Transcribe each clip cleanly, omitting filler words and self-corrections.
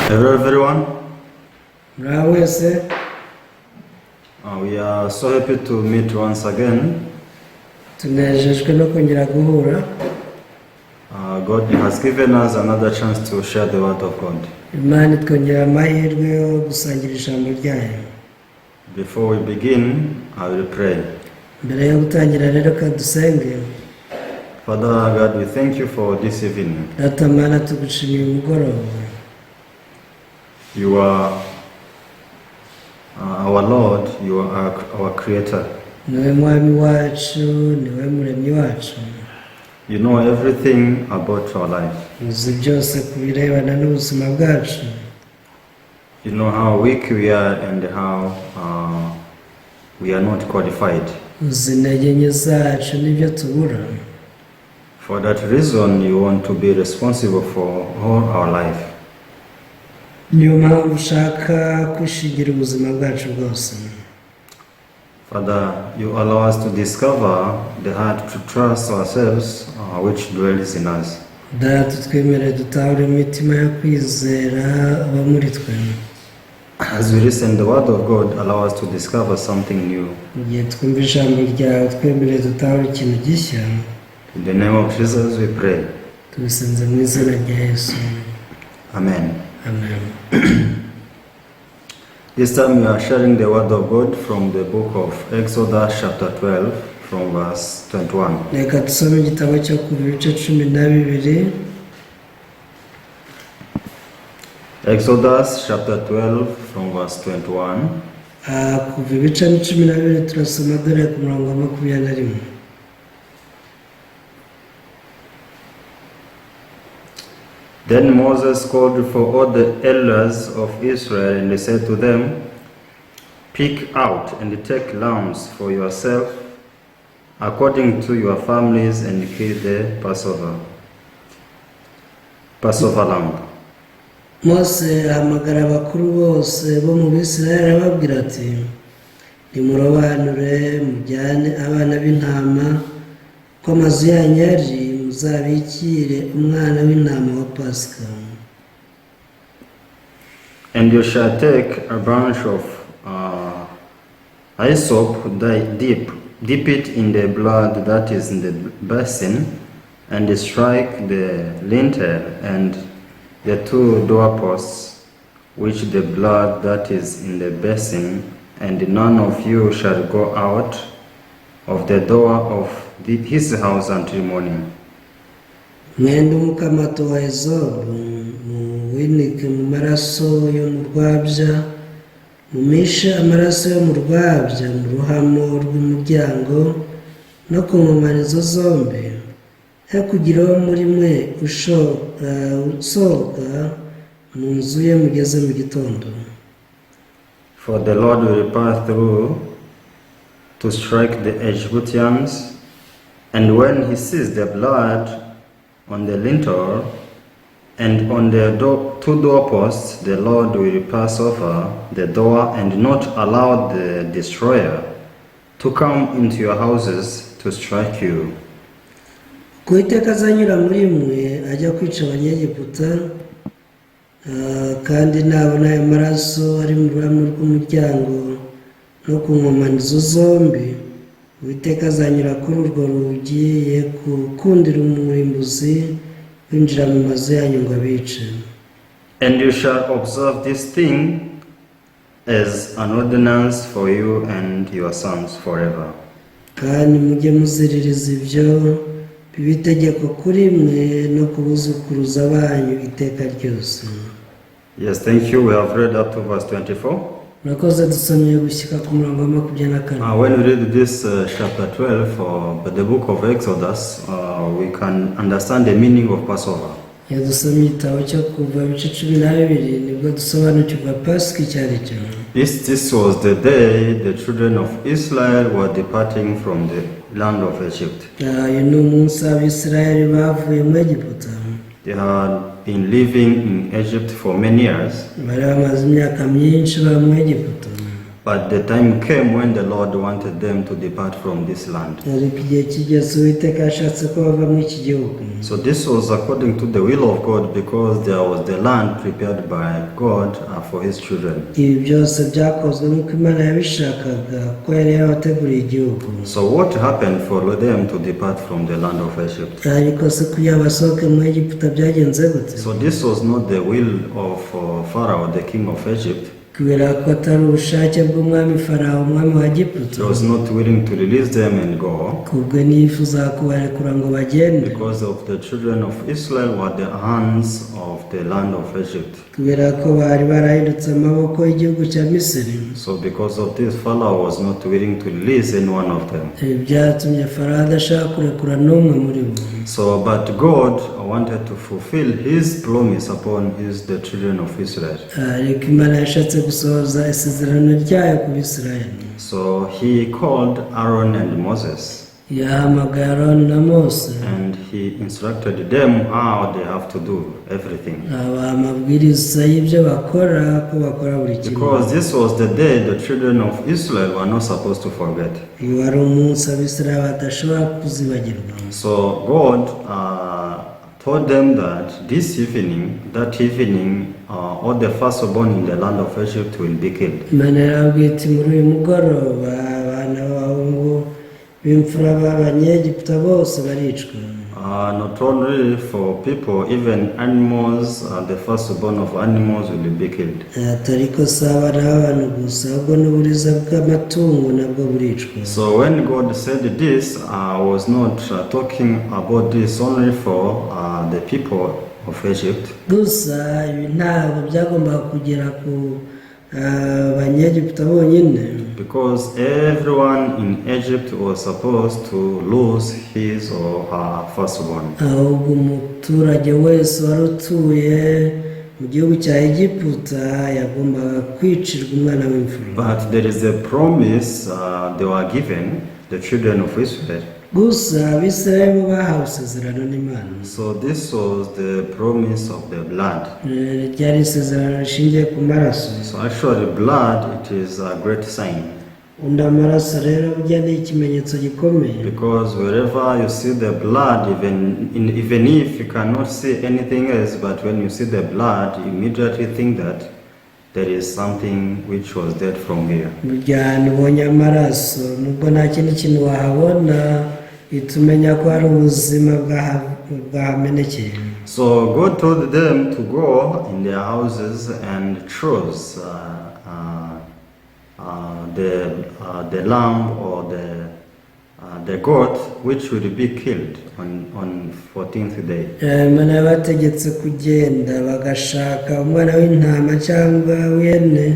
Hello everyone. Muraho wese. We are so happy to meet once again. Tunejejwe no kongera guhura. God has given us another chance to share the word of God. Imana itwongera amahirwe yo gusangira ijambo ryayo. Before we begin, I will pray. Mbere yo gutangira rero ka dusenge. Father God, we thank you for this evening. Data Mana, tugushimiye umugoroba. You are our Lord, you are our Creator. Niwe mwami wacu, niwe muremyi wacu. You know everything about our life. Uzi byose ku birebana n'ubuzima bwacu. You know how weak we are and how we are not qualified. Uzi intege nke zacu n'ibyo tubura. For that reason, you want to be responsible for all our life. Niyo mpamvu ushaka kwishingira ubuzima bwacu bwose. Father, you allow us to discover the heart to trust ourselves, which dwells in us. Data, twemerere dutahure imitima yo kwizera uba muri twe. As we listen the word of God, allow us to discover something new. Mu gihe twumva ijambo ryawe, twemerere dutahure ikintu gishya. In the name of Jesus, we pray. Tubisenze mu izina rya Yesu. Amen. Amen. This time we are sharing the word of God from the book of Exodus, chapter 12, from verse 21. Reka dusome igitabo cyo Kuva, ibice 12. Exodus, chapter 12, from verse 21. Ah, Kuva ibice 12, turasoma dore ku murongo wa 21. Then Moses called for all the elders of Israel and said to them, "Pick out and take lambs for yourself according to your families and kill the Passover lamb." Mose ahamagara abakuru bose bo mu Bisirayeli, arababwira ati: "Nimurobanure mujyane abana b'intama ko amazu yanyu ari, muzabikire umwana w'intama wa Pasika." And you shall take a branch of hyssop, dip it in the blood that is in the basin, and strike the lintel and the two doorposts with the blood that is in the basin, and none of you shall go out of the door of his house until morning. Mwende umukamato wa ezobu, muwinike mu maraso yo mu rwabya, mumishe amaraso yo mu rwabya mu ruhamo rw'umuryango no ku nkomanizo zombi, he kugira uwo muri mwe usohoka mu nzu ye mugeze mu gitondo. For the Lord will pass through to strike the Egyptians, and when he sees the blood on the lintel and on the two doorposts, the Lord will pass over the door and not allow the destroyer to come into your houses to strike you. Ku Uwiteka azanyura muri mwe ajya kwica Abanyegiputa, kandi nabona ayo maraso ari mu ruhame rw'umuryango no ku nkomanizo zombi, Uwiteka azanyura kuri urwo rugi, ye gukundira umurimbuzi kwinjira mu mazu yanyu ngo abice. And you shall observe this thing as an ordinance for you and your sons forever. Kandi mujye muziririza ibyo, bibe itegeko kuri mwe no ku buzukuruza banyu iteka ryose. Yes, thank you. We have read up to verse 24. Murakoze, dusomye gushyika ku murongo wa 24. When we read this chapter 12 of the book of Exodus, we can understand the meaning of Passover. Iyo dusomye igitabo cyo Kuva ibice 12, nibwo dusobanukirwa Pasika icyo ari cyo. This was the day the children of Israel were departing from the land of Egypt. Uyu ni umunsi Abisirayeli bavuye mu Egiputa. They had been living in Egypt for many years, Bari bamaze imyaka myinshi baba mu Egiputa. But the time came when the Lord wanted them to depart from this land. Ariko igihe kigeze, Uwiteka yashatse ko bava muri iki gihugu. So this was according to the will of God, because there was the land prepared by God for his children. Ibi byose byakozwe nk'uko Imana yabishakaga, ko yari yarabateguriye igihugu. So what happened for them to depart from the land of Egypt? Ariko se kugira basohoke mu Egiputa byagenze gute? So this was not the will of Pharaoh, the king of Egypt. Kubera ko atari ubushake bw'umwami Farawo, umwami wa Egiputa. He was not willing to release them and go Kubwe ntiyifuzaga kubarekura ngo bagende, because of the children of Israel were the hands of the land of Egypt. Kubera ko bari barahindutse amaboko y'igihugu cya Misiri. So because of this, Pharaoh was not willing to release any one of them. Ibi byatumye Farawo adashaka kurekura n'umwe muri bo. So, but God wanted to fulfill His promise upon the children of Israel. Ariko Imana yashatse gusohoza isezerano ryayo ku Bisirayeli. So He called Aaron and Moses Yahamagaye Aroni na Mose, and He instructed them how they have to do everything. Abaha amabwiriza y'ibyo bakora, ko bakora buri kimwe. Because this was the day the children of Israel were not supposed to forget. Uyu wari umunsi Abisirayeli badashobora kuzibagirwa. So God told them that this evening, that evening, all the firstborn in the land of Egypt will be killed. Imana yarababwiye iti: "Muri uyu mugoroba abana b'abahungu b'imfura b'Abanyegiputa bose baricwa." Not only for people, even animals, the firstborn of animals will be killed. Ati: "Ariko si abana b'abantu gusa, ahubwo n'uburiza bw'amatungo nabwo buricwa." So when God said this, I was not talking about this only for the people of Egypt, Gusa ibi ntabwo byagombaga kugera ku Banyegiputa bonyine, because everyone in Egypt was supposed to lose his or her firstborn. Ahubwo umuturage wese wari utuye mu gihugu cya Egiputa yagombaga kwicirwa umwana w'imfura. But there is a promise they were given, the children of Israel. Gusa Abisirayeli bo bahawe isezerano n'Imana. So this was the promise of the blood. Ryari isezerano rishingiye ku maraso. So actually, blood, it is a great sign. Undi amaraso rero burya ni ikimenyetso gikomeye. Because wherever you see the blood, even if you cannot see anything else, but when you see the blood, you immediately think that there is something which was dead from here. Burya ahantu ubonye amaraso, nubwo nta kindi kintu wahabona, uhita umenya ko hari ubuzima bwahamenekeye. So God told them to go in their houses and choose the lamb or the goat which will be killed on 14th day. Imana yabategetse kugenda bagashaka umwana w'intama cyangwa w'ihene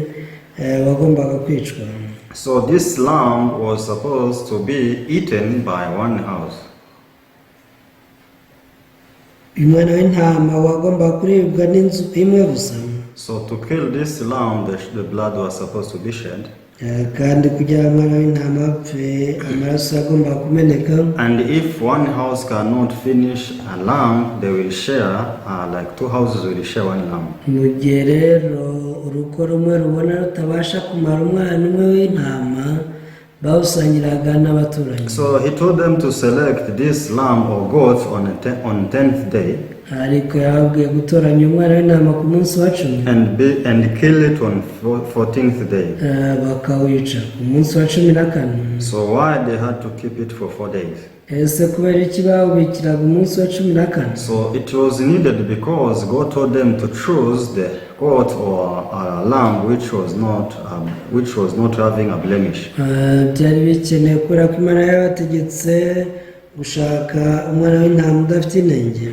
wagombaga kwicwa. So this lamb was supposed to be eaten by one house. Uyu mwana w'intama wagombaga kuribwa n'inzu imwe gusa. So to kill this lamb, the blood was supposed to be shed. Kandi kugira ngo umwana w'intama apfe, amaraso yagombaga kumeneka. And if one house cannot finish a lamb, they will share, like two houses will share one lamb. Mu gihe rero urugo rumwe rubona rutabasha kumara umwana umwe w'intama, bawusangiraga n'abaturanyi. So he told them to select this lamb or goat on 10th day Ariko yababwiye gutoranya umwana w'intama ku munsi wa 10, and kill it on 14th day. Bakawica ku munsi wa 14. So why they had to keep it for 4 days? Ese kubera iki bawubikiraga umunsi wa 14? So it was needed because God told them to choose the goat or a lamb which was not having a blemish. Byari bikenewe kubera ko Imana yabategetse gushaka umwana w'intama udafite inenge.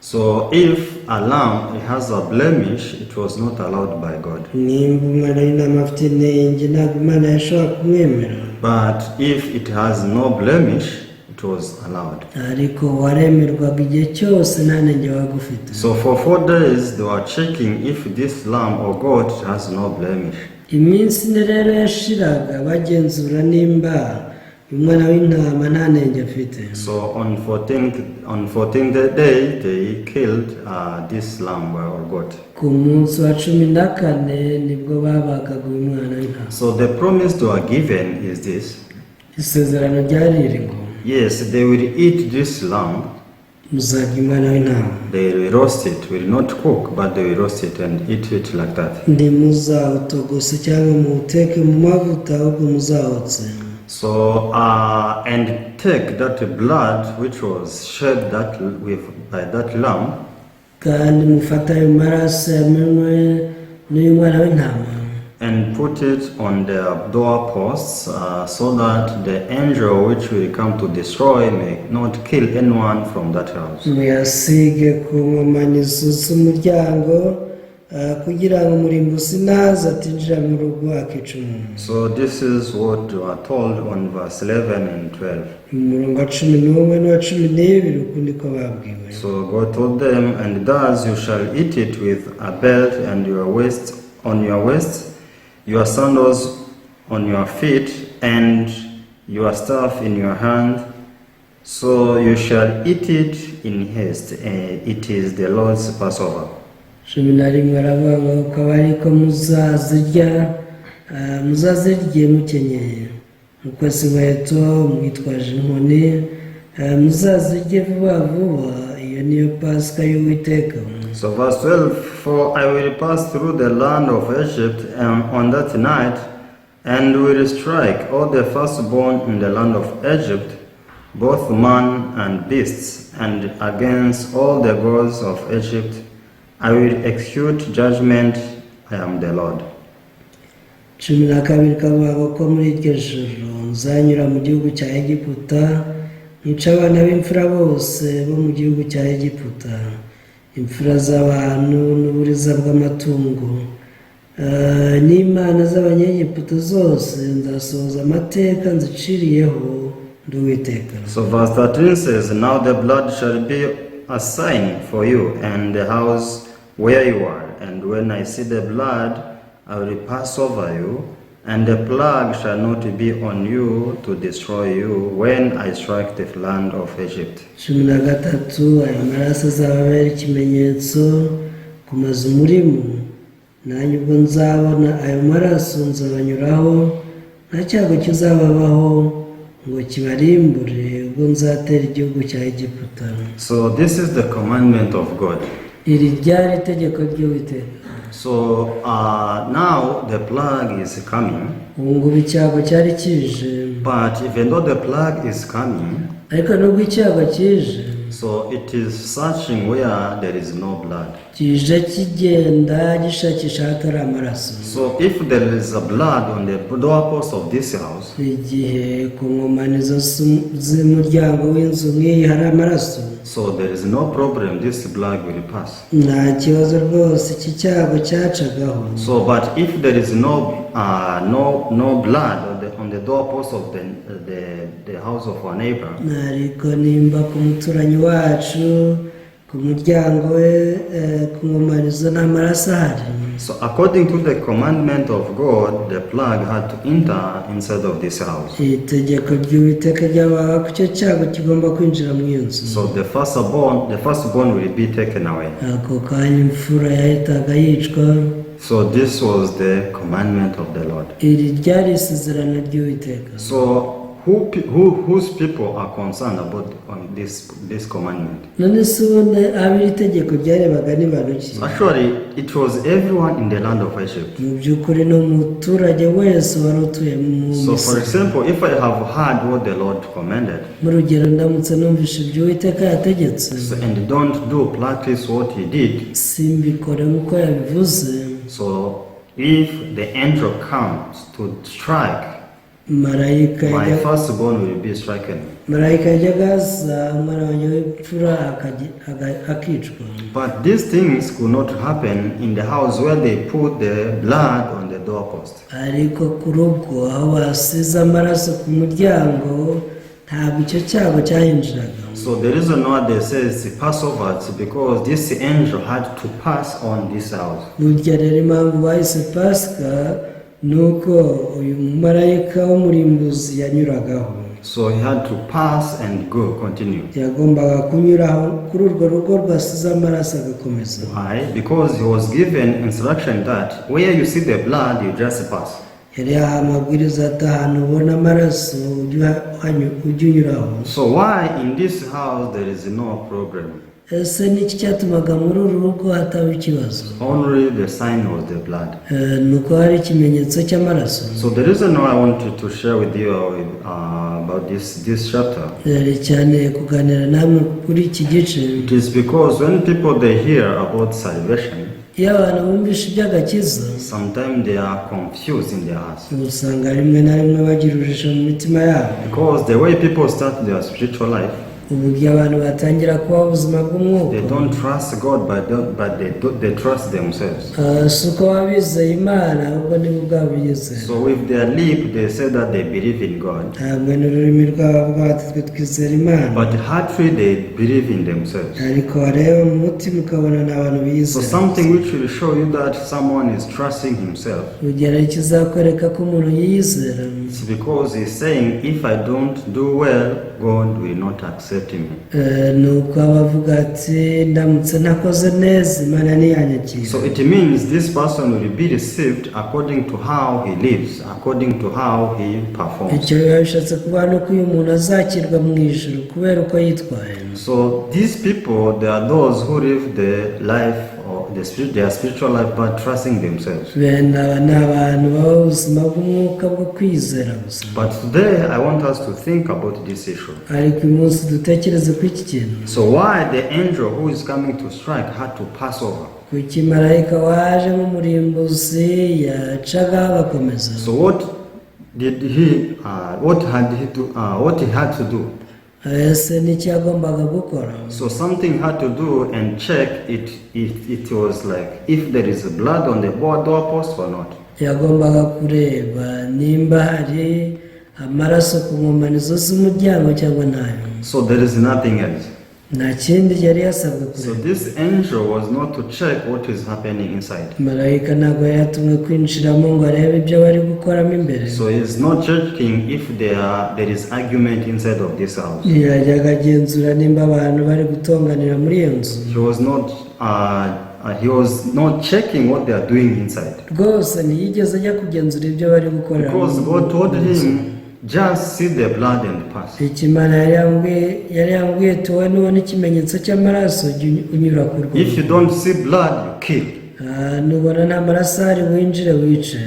So if a lamb has a blemish, it was not allowed by God. Nimba umwana w'intama afite inenge, ntabwo Imana yashobora kumwemera. But if it has no blemish, it was allowed. Ariko waremerwaga igihe cyose nta nenge wabaga ufite. So for 4 days they were checking if this lamb or goat has no blemish. Iminsi 4 rero yashiraga bagenzura nimba Uyu mwana w'intama nta nenge afite. So on 14th day they killed this lamb or goat. Ku munsi wa 14 nibwo babagaga uyu mwana w'intama. So the promise they were given is this. Isezerano ryari iri ngo Yes, they will eat this lamb. Muzarya umwana w'intama. They will roast it, will not cook, but they will roast it and eat it like that. Ntimuzawutogose cyangwa muwuteke mu mavuta, ahubwo muzawotse. So, and take that blood which was shed that with by that lamb, kandi mufate ayo maraso yamenwe n'uyu mwana w'intama and put it on the doorposts, so that the angel which will come to destroy may not kill anyone from that house. Muyasige ku nkomanizo z'umuryango kugira ngo umurimbuzi naza atinjira mu rugo akica umuntu. So this is what you are told on verse 11 and 12. Umurongo wa 11 n'uwa 12, uku niko babwiwe. So God told them, "And thus you shall eat it with a belt and your waist on your waist, your sandals on your feet, and your staff in your hand. So you shall eat it in haste. It is the Lord's Passover." 11 aravuga ngo ukaba ariko muzazirya, muzazirye mukenyeye, mukwese inkweto, mwitwaje inkoni, muzazirye vuba vuba, iyo niyo Pasika y'Uwiteka. So verse 12, "For I will pass through the land of Egypt on that night, and will strike all the firstborn in the land of Egypt, both man and beasts, and against all the gods of Egypt I will execute judgment. I am the Lord." 12 kavuga ko muri iryo joro nzanyura mu gihugu cya Egiputa nkica abana b'imfura bose bo mu gihugu cya Egiputa, imfura z'abantu n'uburiza bw'amatungo. N'imana z'Abanyegiputa zose nzasohoza amateka nziciriyeho, ndi Uwiteka. So verse 13 says, "Now the blood shall be a sign for you and the house where you are. And when I see the blood, I will pass over you, and the plague shall not be on you to destroy you when I strike the land of Egypt." 13, ayo maraso azababera ikimenyetso ku mazu murimo, nanjye ubwo nzabona ayo maraso nzabanyuraho, nta cyago kizababaho ngo kibarimbure ubwo nzatera igihugu cya Egiputa. So this is the commandment of God. Iri ryari itegeko ry'Uwiteka. So now the plague is coming, Ubu ngubu icyago cyari kije, but even though the plague is coming, ariko nubwo icyago kije, so it is searching where there is no blood. Kije kigenda gishakisha ahatari amaraso. So if there is a blood on the doorpost of this house, Igihe ku nkomanizo z'umuryango w'inzu nk'iyi hari amaraso, so there is no problem, this plague will pass. Nta kibazo rwose, iki cyago cyacagaho. So, but if there is no blood on the doorpost of the house of our neighbor, Ariko nimba ku muturanyi wacu ku muryango we ku nkomanizo nta maraso ahari, so according to the commandment of God, the plague had to enter inside of this house. Itegeko ry'Uwiteka ryabaga ko icyo cyago kigomba kwinjira mu iyo nzu. So the firstborn will be taken away. Ako kanya imfura yahitaga yicwa. So this was the commandment of the Lord. Iri ryari isezerano ry'Uwiteka. So whose people are concerned about on this commandment? None se ubundi abo iri tegeko ryarebaga ni bantu ki? So actually, it was everyone in the land of Egypt. Mu by'ukuri ni umuturage wese wari utuye mu So, for Misiri. Example, if I have heard what the Lord commanded, Mu rugero ndamutse numvishe ibyo Uwiteka yategetse, so, and don't do practice what He did, simbikore nk'uko yabivuze, so if the angel comes to strike, marayika my yajya- firstborn will be stricken. Marayika yajyaga aza umwana wanjye w'imfura akicwa. But these things could not happen in the house where they put the blood on the doorpost. Ariko kuri ubwo aho basize amaraso ku muryango ntabwo icyo cyago cyahinjiraga. So the reason why they say it's Passover is because this angel had to pass on this house. Burya rero impamvu bahise Pasika ni uko uyu mumarayika w'umurimbuzi yanyuragaho. So he had to pass and go, continue. Yagombaga kunyuraho kuri urwo rugo rwasize amaraso agakomeza. Why? Because he was given instruction that where you see the blood, you just pass. Yari yahawe amabwiriza ati ahantu ubona amaraso ujye unyuraho. So why in this house there is no problem? Ese niki cyatumaga muri uru rugo hataba ikibazo? Only the sign was the blood. Ni uko hari ikimenyetso cy'amaraso. So the reason why I wanted to share with you about this chapter, Yari cyane kuganira namwe kuri iki gice, it is because when people they hear about salvation, iyo abantu bumvishe iby'agakiza, sometimes they are confused in their hearts. Usanga rimwe na rimwe bagira urujijo mu mitima yabo. Because the way people start their spiritual life, Uburyo abantu batangira kubaho ubuzima bw'umwuka, they don't trust God, but they trust themselves. Si uko baba bizeye Imana, ahubwo nibo ubwabo bizera. So with their lip, they say that they believe in God, Ntabwo n'ururimi rwabo bavuga bati twe twizera Imana, but heartily they believe in themselves. ariko wareba mu mutima ukabona ni abantu So biyizera. something which will show you that someone is trusting himself, Urugero ikizakwereka ko umuntu yiyizera, it's because he's saying, "If I don't do well, God will not accept me." Ni uko aba avuga ati ndamutse ntakoze neza Imana ntiyanyakira. So it means this person will be received according to how he lives, according to how he performs. Icyo biba bishatse kuvuga ni uko uyu muntu azakirwa mu ijuru kubera uko yitwaye. So these people, they are those who live the life or their spiritual life by trusting themselves. Bene aba ni abantu babaho ubuzima bw'umwuka bwo kwizera gusa. But today I want us to think about this issue. Ariko uyu munsi dutekereze kuri iki kintu. So why the angel who is coming to strike had to pass over? Kuki marayika waje nk'umurimbuzi yacagaho agakomeza? So what did he? What had he to? What he had to do? Ese n'iki yagombaga gukora? So something had to do and check it if it was like if there is blood on the doorpost or not. Yagombaga kureba nimba hari amaraso ku nkomanizo z'umuryango cyangwa ntayo. So there is nothing else. Nta kindi yari yasabwe So kureba. this angel was not to check what is happening inside. Marayika ntabwo yari yatumwe kwinjiramo ngo arebe ibyo bari gukoramo imbere. So he's not checking if there is argument inside of this house. Yajyaga agenzura nimba abantu bari gutonganira muri iyo nzu. He was not checking what they are doing inside. Rwose ntiyigeze ajya kugenzura ibyo bari gukorera Because God told him, "Just see the blood and pass." Icyo Imana yari yambwiye tuwe nubona ikimenyetso cy'amaraso jya unyura ku rwo. If you don't see blood, you kill. Ah, nubona nta maraso ahari winjire wice.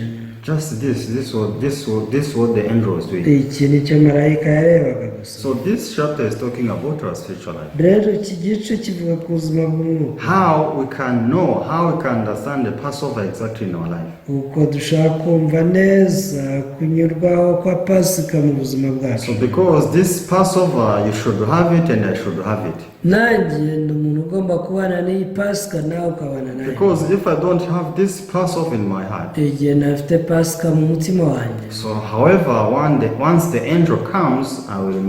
Just this what the angel was doing. Iki nicyo marayika yarebaga gusa. So this chapter is talking about our spiritual life. Rero iki gice kivuga ku buzima bw'umwuka. How we can know, how we can understand the Passover exactly in our life. Uko dushaka kumva neza kunyurwaho kwa Pasika mu buzima bwacu. So because this Passover, you should have it and I should have it. Nanjye ndi umuntu ugomba kubana n'iyi Pasika nawe ukabana nayo. Because if I don't have this Passover in my heart, Igihe ntafite Pasika mu mutima wanjye, so however, one day, once the angel comes, I will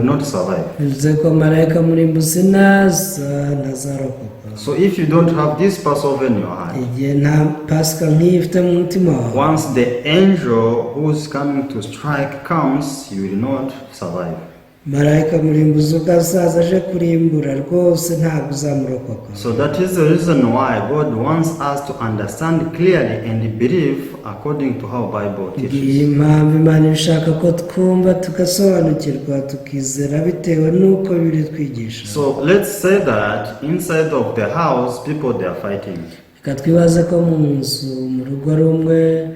not survive. Bivuze ko marayika murimbuzi naza ntazarokoka. So if you don't have this Passover in your heart, Igihe nta Pasika nk'iyi ufite mu mutima wawe, once the angel who's coming to strike comes, you will not survive. Marayika murimbuzi ubwo azaza aje kurimbura rwose ntabwo uzamurokoka. So that is the reason why God wants us to understand clearly and believe according to how Bible Ngiyi teaches. impamvu Imana ishaka ko twumva tugasobanukirwa tukizera bitewe n'uko Bibiliya itwigisha. So let's say that inside of the house, people they are fighting. Reka twibaze ko mu nzu mu rugo rumwe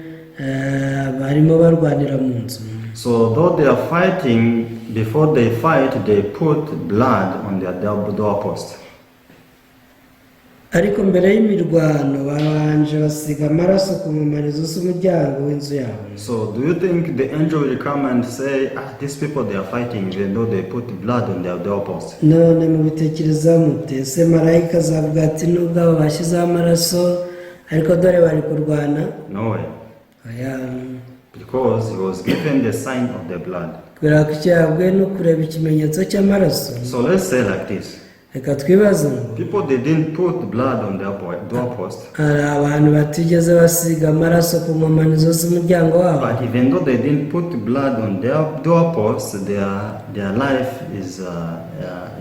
barimo barwanira mu nzu. So though they are fighting, before they fight, they put blood on their doorpost. Ariko mbere y'imirwano babanje basiga amaraso ku nkomanizo z'umuryango w'inzu yabo. So do you think the angel will come and say, "Ah, these people they are fighting even though they put blood on their doorpost"? None mubitekereza mute? Ese marayika azavuga ati nubwo aba bashyizeho amaraso ariko dore bari kurwana? No way. Oya. Because he was given the sign of the blood. Kubera ko icyo yabwiwe ni ukureba ikimenyetso cy'amaraso. So let's say like this. Reka twibaze ngo People, they didn't put blood on their doorpost, hari abantu batigeze basiga amaraso ku nkomanizo z'umuryango wabo, but even though they didn't put blood on their doorposts, their life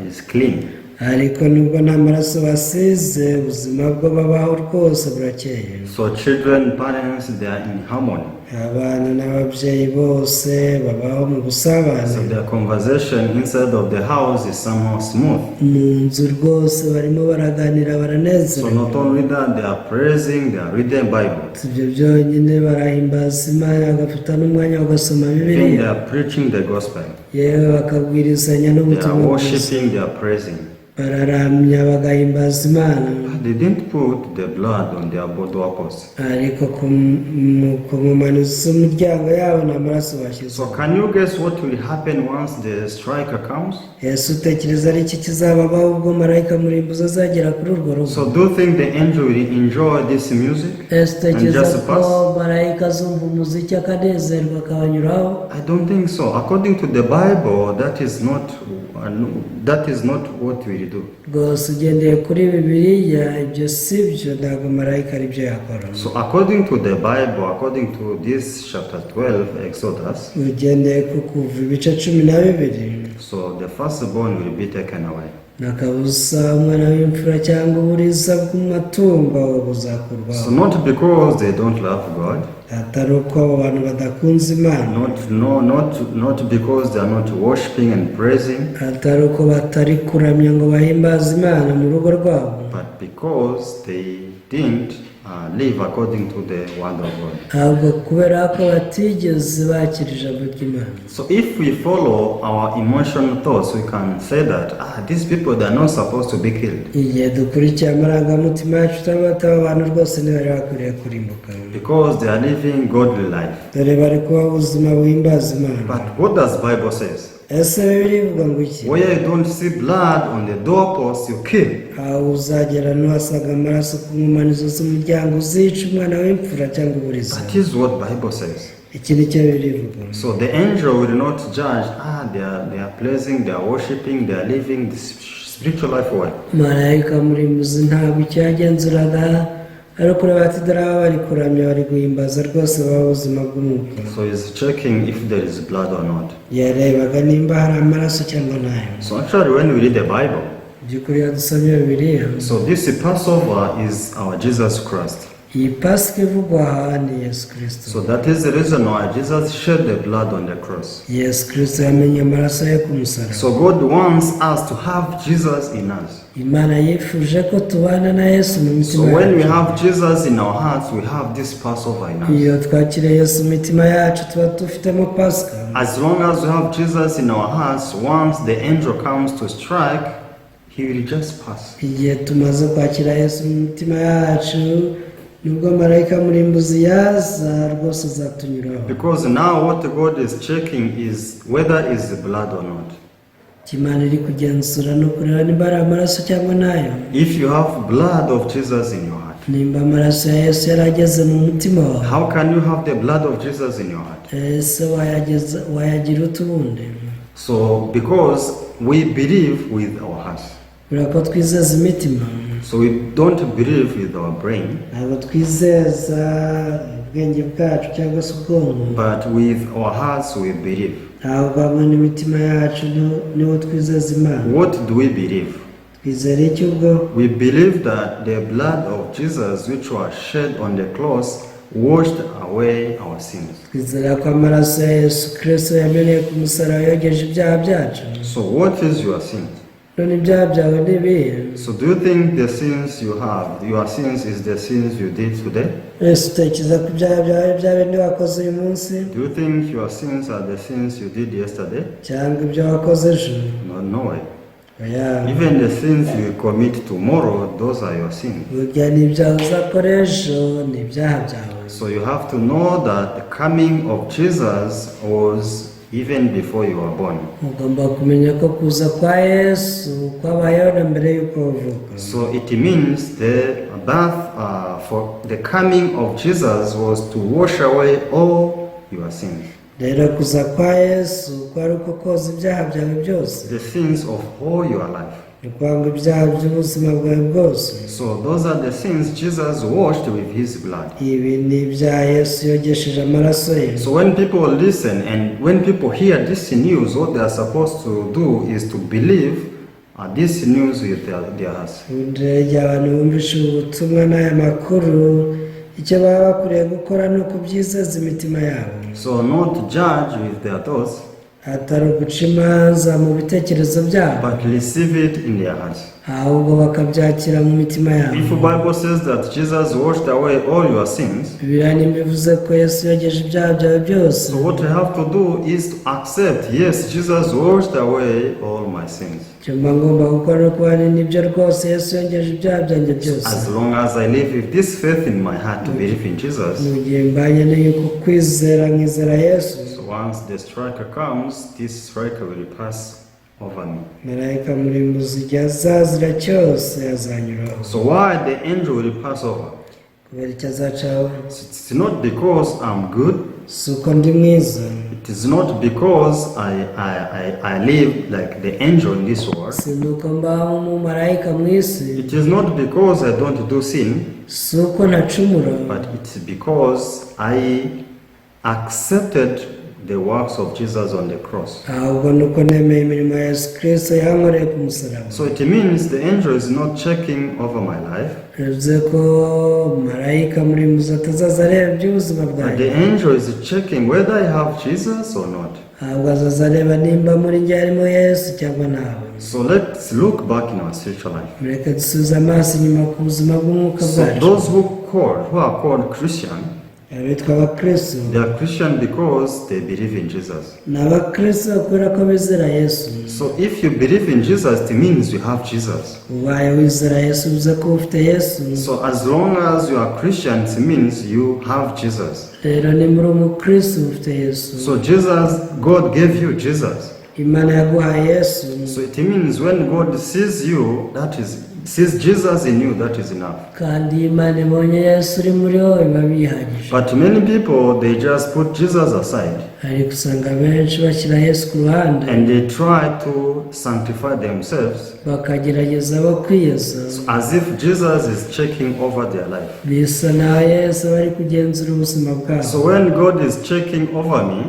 is clean. Ariko nubwo nta maraso basize, ubuzima bwo babaho rwose burakeye. So children, parents, they are in harmony. Abana n'ababyeyi bose babaho mu busabane. So their conversation inside of the house is somehow smooth. Mu nzu rwose barimo baraganira, So baranezerewe. Not only that, they are praising, they are reading Bible. Si ibyo byonyine, barahimbaza Imana, bagafata n'umwanya bagasoma Even Bibiliya. they are preaching the gospel. Yewe bakabwirizanya They are n'ubutumwa bwiza. worshiping, they are praising. Bararamya, bagahimbaza Imana. But they didn't put the blood on their doorposts. Ariko ku mu- ku nkomanizo z'umuryango yabo nta maraso bashyize. So can you guess what will happen once the striker comes? Ese utekereza ari iki kizababaho ubwo marayika murimbuzi azagera kuri urwo rugo? So do you think the angel will enjoy this music Ese and utekereza just ko pass? marayika azumva umuziki akanezerwa akabanyuraho? I don't think so. According to the Bible, that is not what we do. Rwose ugendeye kuri Bibiliya, ibyo si byo, ntabwo marayika ari byo yakora. So according to the Bible, according to this chapter 12, Exodus, Ugendeye ku Kuva ibice 12, so the firstborn will be taken away. Nta kabuza umwana w'imfura cyangwa uburiza bw'amatungo buzakurwaho. So not because they don't love God, Atari uko abo bantu badakunze Imana, not no not not because they are not worshiping and praising, atari uko batari kuramya ngo bahimbaze Imana mu rugo rwabo, but because they didn't live according to the word of God. Ahubwo kubera ko batigeze bakira ijambo ry'Imana. So if we follow our emotional thoughts, we can say that these people, they are not supposed to be killed Igihe dukurikiye amarangamutima yacu, tuba abantu rwose ntibari bakwiriye kurimbuka because they are living godly life. Dore bari kubaho ubuzima buhimbaza Imana. But what does Bible says? Ese Bibiliya ivuga ngo iki? Where you don't see blood on the doorpost, you kill. Aho uzagera nuhasanga amaraso ku nkomanizo z'umuryango, uzica umwana w'imfura cyangwa uburiza. That is what Bible says. Iki ni cyo Bibiliya ivuga. So the angel will not judge, they are praising, they are worshiping, they are living this spiritual life well. Marayika murimbuzi ntabwo icyo yagenzuraga ari kureba ati dore aba bari kuramya, bari guhimbaza rwose, baba ubuzima bw'umwuka. So he's checking if there is blood or not. Yarebaga nimba hari amaraso cyangwa ntayo. So actually, when we read the Bible, By'ukuri iyo dusomye Bibiliya, so this Passover is our Jesus Christ. Iyi Pasika ivugwa aha ni Yesu Kirisito. So that is the reason why Jesus shed the blood on the cross. Yesu Kirisito yamennye amaraso ye ku musaraba. So God wants us to have Jesus in us. Imana yifuje ko tubana na Yesu mu So mitima when we yacu. Have Jesus in our hearts, we have this Passover in us. Iyo twakiriye Yesu mu mitima yacu, tuba dufitemo Pasika. As long as we have Jesus in our hearts, once the angel comes to strike, he will just pass. Igihe tumaze kwakira Yesu mu mitima yacu, nubwo marayika murimbuzi yaza, rwose azatunyuraho. Because now what God is checking is whether is blood or not. Icyo Imana iri kugenzura ni ukureba nimba ari amaraso cyangwa ntayo. If you have blood of Jesus in your heart, Nimba amaraso ya Yesu yarageze mu mutima wawe, how can you have the blood of Jesus in your heart? Ese wayageza wayagira ute ubundi? So because we believe with our hearts. Kubera ko twizeza imitima. So we don't believe with our brain, Ntabwo twizeza ubwenge bwacu cyangwa se ubwonko, but with our hearts we believe. Ntabwo hamwe n'imitima yacu niwo twizeza Imana. What do we believe? Twizera iki ubwo? We believe that the blood of Jesus, which was shed on the cross, washed away our sins. Twizera ko amaraso ya Yesu Kirisito yameneye ku musaraba yogeje ibyaha byacu. So, what is your sin? None ibyaha byawe ni ibihe? So, do you think the sins you have, your sins, is the sins you did today? Ese utekereza ko ibyaha byawe bya bindi wakoze uyu munsi, Do you think your sins are the sins you did yesterday? Cyangwa ibyo wakoze ejo? No, no way. Oya. Even the sins you commit tomorrow, those are your sins. Burya n'ibyaha uzakora ejo ni ibyaha byawe. So you have to know that the coming of Jesus was even before you were born. Ugomba kumenya ko kuza kwa Yesu kwabayeho na mbere y'uko uvuka. So it means the birth for the coming of Jesus was to wash away all your sins, Rero kuza kwa Yesu kwari uko koza ibyaha byawe byose, the sins of all your life. Ni ukuvuga ngo ibyaha by'ubuzima bwawe bwose. So those are the sins Jesus washed with his blood. Ibi ni ibyaha Yesu yogesheje amaraso ye. So when people listen and when people hear this news, what they are supposed to do is to believe this news with their hearts. Ubundi rero igihe abantu bumvishe ubu butumwa n'aya makuru, icyo baba bakwiriye gukora ni ukubyizeza imitima yabo. So not judge with their thoughts, atari uguca imanza mu bitekerezo byabo, but receive it in their hearts. Ahubwo bakabyakira mu mitima yabo. If the Bible says that Jesus washed away all your sins, Bibiliya nimba ivuze ko Yesu yogeje ibyaha byawe byose, so what you have to do is to accept, yes, Jesus washed away all my sins. Icyo mba ngomba gukora ni ukuba nibyo rwose, Yesu yogeje ibyaha byanjye byose. As long as I live with this faith in my heart to believe in Jesus, Mu gihe mbanye n'uku kwizera nkizera Yesu, so once the striker comes, this striker will pass over me. Marayika murimbuzi igihe azazira cyose azanyuraho. So why the angel will pass over? Kubera icyo azacaho? It's not because I'm good. Si uko ndi mwiza. It is not because I live like the angel in this world. Si nuko mbaho nk'umumarayika mu isi. It is not because I don't do sin, Si uko ntacumura, but it's because I accepted the works of Jesus on the cross. Ahubwo ni uko nemeye imirimo ya Yesu Kirisito yankoreye ku musaraba. So it means the angel is not checking over my life, Bivuze ko marayika murimbuzi atazaza areba iby'ubuzima but bwanjye, the angel is checking whether I have Jesus or not. Ahubwo azaza areba nimba muri njye harimo Yesu cyangwa ntawe. So let's look back in our spiritual life. Mureke dusubize amaso inyuma ku buzima bw'umwuka So bwacu. those who are called Christian, Abitwa abakristo, they are Christian because they believe in Jesus. Ni abakristo kubera ko bizera Yesu. So if you believe in Jesus, it means you have Jesus. Ubaye wizera Yesu bivuze ko ufite Yesu. So as long as you are Christian, it means you have Jesus. Rero nimba uri umukristo ufite Yesu. So Jesus, God gave you Jesus. Imana yaguhaye Yesu. So it means when God sees you, that is, sees Jesus in you, that is enough. Kandi iyo Imana ibonye Yesu uri muri wowe biba bihagije. But many people, they just put Jesus aside Ariko usanga benshi bashyira Yesu ku ruhande and they try to sanctify themselves bakagerageza bo kwiyeza, as if Jesus is checking over their life. Bisa naho Yesu aba ari kugenzura ubuzima bwabo. So when God is checking over me,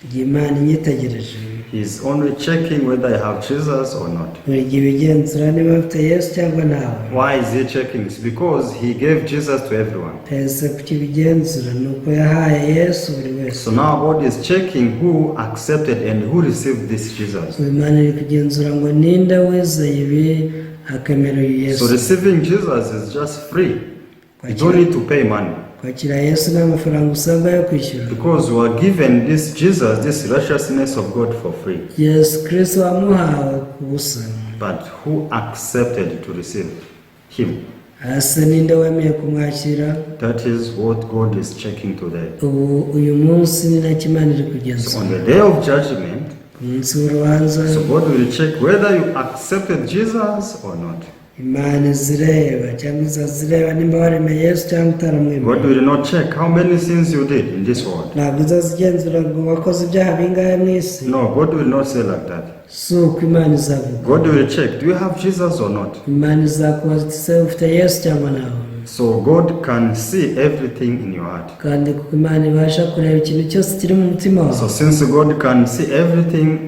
Igihe Imana inyitegereje, He's only checking whether I have Jesus or not. Buri gihe ibigenzura niba mfite Yesu cyangwa ntawe. Why is he checking? It's because he gave Jesus to everyone. Ese kuki ibigenzura? Ni uko yahaye Yesu buri wese. So now God is checking who accepted and who received this Jesus. Ubu Imana iri kugenzura ngo ninde wizeye ibi akemera uyu Yesu. So receiving Jesus is just free. You don't need to pay money. Kwakira Yesu nta mafaranga usabwa yo kwishyura. Because you are given this Jesus, this righteousness of God for free. Yesu Kirisito wamuhawe ku busa. But who accepted to receive him? Ese ninde wemeye kumwakira? That is what God is checking today. Ubu uyu munsi ni nacyo Imana iri So kugenzura. on the day of judgment, Ku munsi w'urubanza, so God will check whether you accepted Jesus or not. Imana izireba cyangwa izazireba nimba waremeye Yesu cyangwa utaramwemeye. God will not check how many sins you did in this world. Ntabwo izazigenzura ngo wakoze ibyaha bingahe mu isi. No, God will not say like that. Si uko Imana izavuga. God will check, do you have Jesus or not? Imana izakubaza iti se ufite Yesu cyangwa ntawe? So God can see everything in your heart. Kandi kuko Imana ibasha kureba ikintu cyose kiri mu mutima wawe, So since God can see everything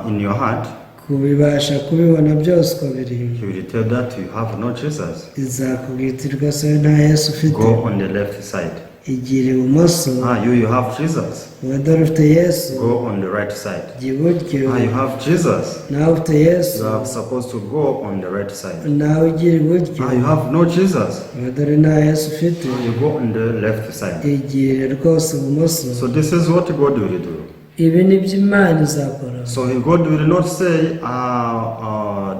in your heart, kubibasha kubibona byose uko biri, He will tell that you have no Jesus. Izakubwira iti rwose wowe nta Yesu ufite. Go on the left side. Igira ibumoso. Ah, you have Jesus. Wowe dore ufite Yesu. Go on the right side. Jya iburyo. Ah, you have Jesus. Nawe ufite Yesu. You are supposed to go on the right side. Nawe ugira iburyo. Ah, you have no Jesus. Wowe dore nta Yesu ufite. You go on the left side. Igire rwose ibumoso. So this is what God will do. Ibi ni byo Imana izakora. So God will not say,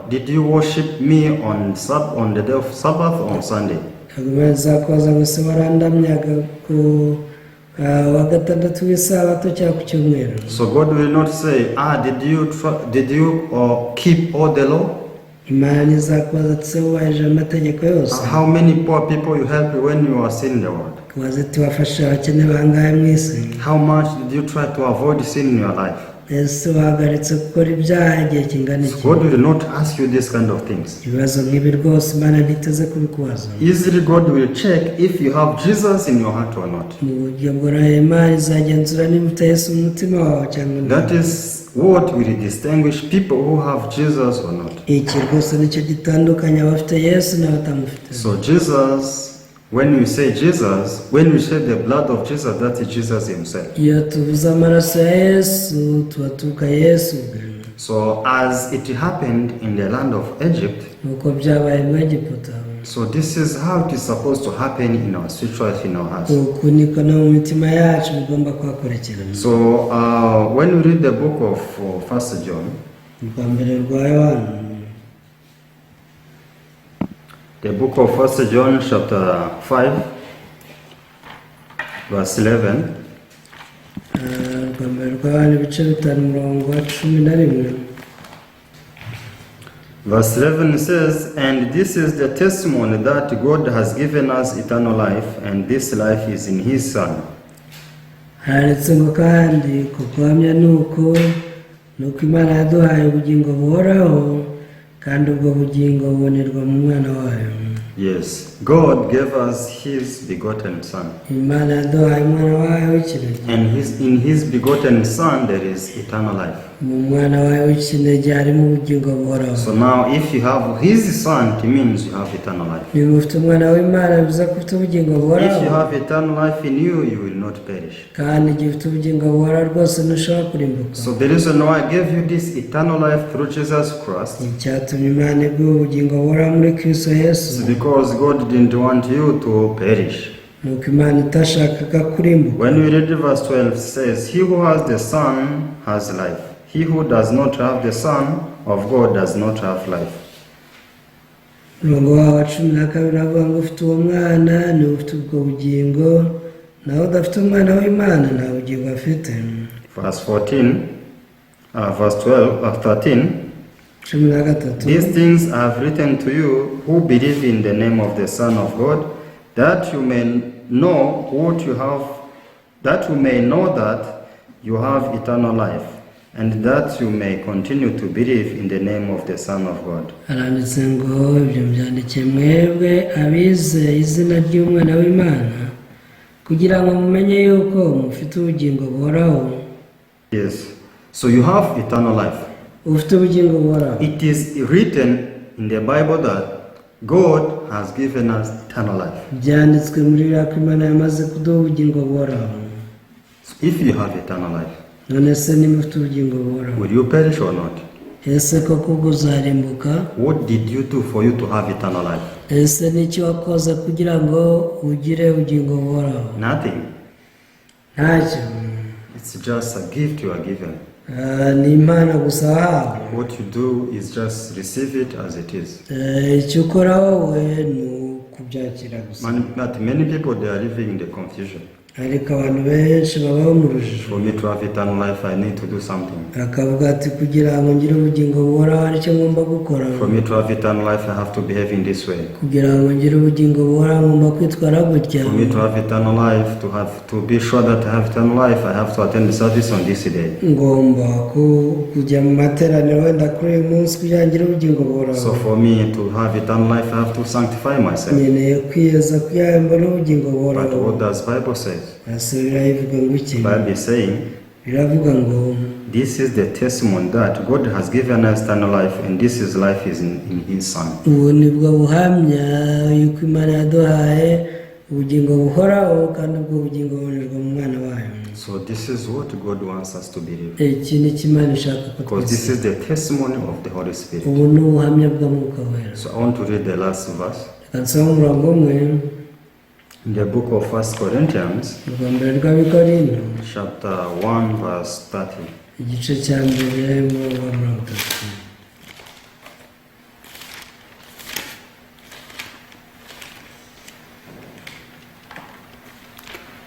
"Did you worship me on the day of Sabbath or on Sunday?" Ntabwo Imana izakubaza ngo se warandamyaga ku wa gatandatu w'isabato cyangwa ku cyumweru. So God will not say, "Ah, did you keep all the law? Imana izakubaza ati se wubahirije amategeko yose? How many poor people you help when you are sin in the world? Kubaza ati wafashe abakene bangahe mu isi? How much did you try to avoid sin in your life?" Ese wahagaritse gukora ibyaha igihe kingana iki? God will not ask you this kind of things. Ibibazo nk'ibi rwose Imana ntiteze kubikubaza. Easily, God will check if you have Jesus in your heart or not. Mu buryo bworoheye Imana izagenzura niba ufite Yesu mu mutima wawe cyangwa That nta. is what will distinguish people who have Jesus or not. Iki rwose nicyo gitandukanya abafite Yesu n'abatamufite. So, Jesus, when we say Jesus, when we say the blood of Jesus, that is Jesus Himself. Iyo tuvuze amaraso ya Yesu tuba tuvuga Yesu ubwe. So, as it happened in the land of Egypt, Nk'uko byabaye mu Egiputa, so this is how it is supposed to happen in our spiritual life, in our hearts. Uku niko no mu mitima yacu bigomba kuhakurikirana. So, when we read the book of First John, Urwa mbere rwa Yohana, the book of First John, chapter 5, verse 11. Urwa mbere rwa Yohana ibice 5 umurongo wa 11. Verse 11 says, "And this is the testimony that God has given us eternal life, and this life is in His Son." Handitse ngo kandi ku guhamya ni uko ni uko Imana yaduhaye ubugingo buhoraho kandi ubwo bugingo bubonerwa mu mwana wayo. Yes, God gave us His begotten Son. Imana yaduhaye umwana wayo w'ikinege. And in His begotten Son there is eternal life. Mu mwana wayo w'ikinege harimo ubugingo buhoraho. So now, if you have His Son, it means you have eternal life. Niba ufite umwana w'Imana bivuze ko ufite ubugingo If buhoraho. you have eternal life in you, you will not perish. Kandi igihe ufite ubugingo buhoraho rwose ntushobora kurimbuka. So the reason why I gave you this eternal life through Jesus Christ Icyatumye Imana iguha ubugingo buhoraho muri Kristo Yesu is because God didn't want you to perish. ni uko Imana itashakaga kurimbuka. When we read verse 12, it says, "He who has the Son has life. He who does not have the Son of God does not have life." Umurongo wawo wa 12 avuga ngo ufite uwo mwana niwe ufite ubwo bugingo naho udafite umwana w'Imana nta bugingo afite. Verse 14, verse 12, 13. 13. "These things I have written to you who believe in the name of the Son of God, that you may know what you have, that you may know that you have eternal life, and that you may continue to believe in the name of the Son of God." Haranditse ngo ibyo mbyandikiye mwebwe abizeye izina ry'umwana w'Imana kugira ngo mumenye yuko mufite ubugingo buhoraho. Yes. So you have eternal life. Ufite ubugingo buhoraho. It is written in the Bible that God has given us eternal life. Byanditswe muri Bibiliya ko Imana yamaze kuduha ubugingo buhoraho. So if you have eternal life, None se niba ufite ubugingo buhoraho, will you perish or not? ese koko ubwo uzarimbuka? What did you do for you to have eternal life? Ese n'iki wakoze kugira ngo ugire ubugingo buhoraho? Nothing. Ntacyo. It's just a gift you are given. Ah, ni impano gusa wahawe. What you do is just receive it as it is. Icyo ukora wowe ni ukubyakira gusa. But many people, they are living in the confusion. Ariko abantu benshi babaho mu rujijo. For me to have eternal life, I need to do something. Akavuga ati kugira ngo ngire ubugingo buhoraho hari icyo ngomba gukora. For me to have eternal life, I have to behave in this way. Kugira ngo ngire ubugingo buhoraho ngomba kwitwara gutya. For me to have eternal life, to have to be sure that I have eternal life, I have to attend the service on this day. Ngomba kujya mu materaniro wenda kuri uyu munsi kugira ngo ngire ubugingo buhoraho. So for me to have eternal life, I have to sanctify myself. Nkeneye kwiyeza kugira ngo mbone ubugingo But buhoraho. what does Bible say? Ese biravuga ngo iki? Bible is saying, Biravuga ngo this is the testimony that God has given us eternal life, and this is life is in His Son. Ubu ni bwo buhamya yuko Imana yaduhaye ubugingo buhoraho kandi ubwo bugingo bubonerwa mu mwana wayo. So this is what God wants us to believe. Iki ni cyo Imana ishaka ko Because this twese. is the testimony of the Holy Spirit. Ubu ni ubuhamya bw'Umwuka Wera. So I want to read the last verse Reka nsome umurongo umwe. in the book of First Corinthians, Urwa mbere rw'Abikorinto, chapter 1, verse 30. igice cya mbere umurongo wa 30.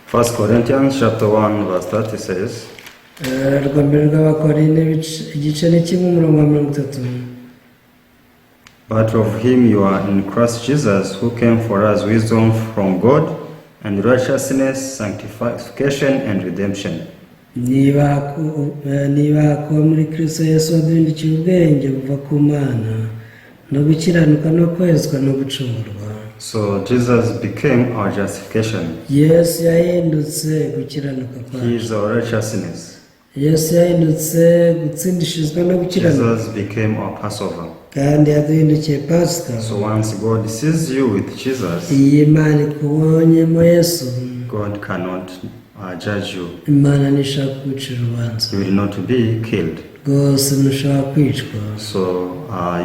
First Corinthians chapter 1, verse 30 says, Urwa mbere rw'Abakorinto igice ni kimwe umurongo wa 30. "But of him you are in Christ Jesus, who came for us wisdom from God, and righteousness, sanctification, and redemption." Niba kuba muri Kristo Yesu waduhindukiye ubwenge buva ku Mana no gukiranuka no kwezwa no gucungurwa. So Jesus became our justification. Yesu yahindutse gukiranuka He kwacu. is our righteousness. Yesu yahindutse gutsindishirizwa no gukiranuka. Jesus became our Passover. Kandi yaduhindukiye Pasika. So once God sees you with Jesus, Iyi Imana ikubonyemo Yesu, God cannot judge you. Imana ntishaka kugucira urubanza. You will not be killed. Rwose ntushobora kwicwa. So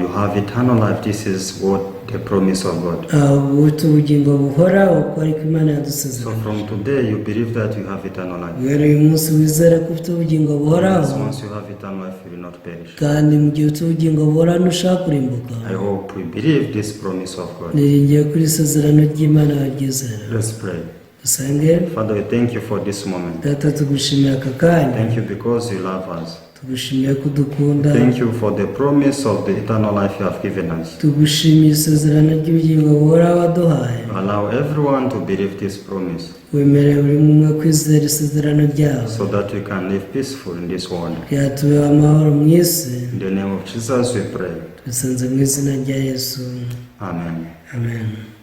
you have eternal life. This is what the promise of God. Ubu ufite ubugingo buhoraho kuko ariko Imana So yadusezeranyije. from today, you believe that you have eternal life. Guhera uyu munsi wizere ko ufite ubugingo buhoraho. Yes, once you have eternal life, you will not perish. Kandi mu gihe ufite ubugingo buhoraho ntushaka kurimbuka. I hope we believe this promise of God. Niringiye kuri isezerano ry'Imana baryizera. Let's pray. Dusenge. Father, we thank you for this moment. Data, tugushimiye aka kanya. Thank you because you love us. Tugushimiye ko udukunda. Thank you for the promise of the eternal life you have given us. Tugushimiye isezerano ry'ubugingo buhoraho waduhaye. Allow everyone to believe this promise Wemereye buri umwe kwizera isezerano ryawe so that we can live peaceful in this world. Kugira tubeho amahoro mu isi. In the name of Jesus we pray. Tubisenze mu izina rya Yesu. Amen. Amen.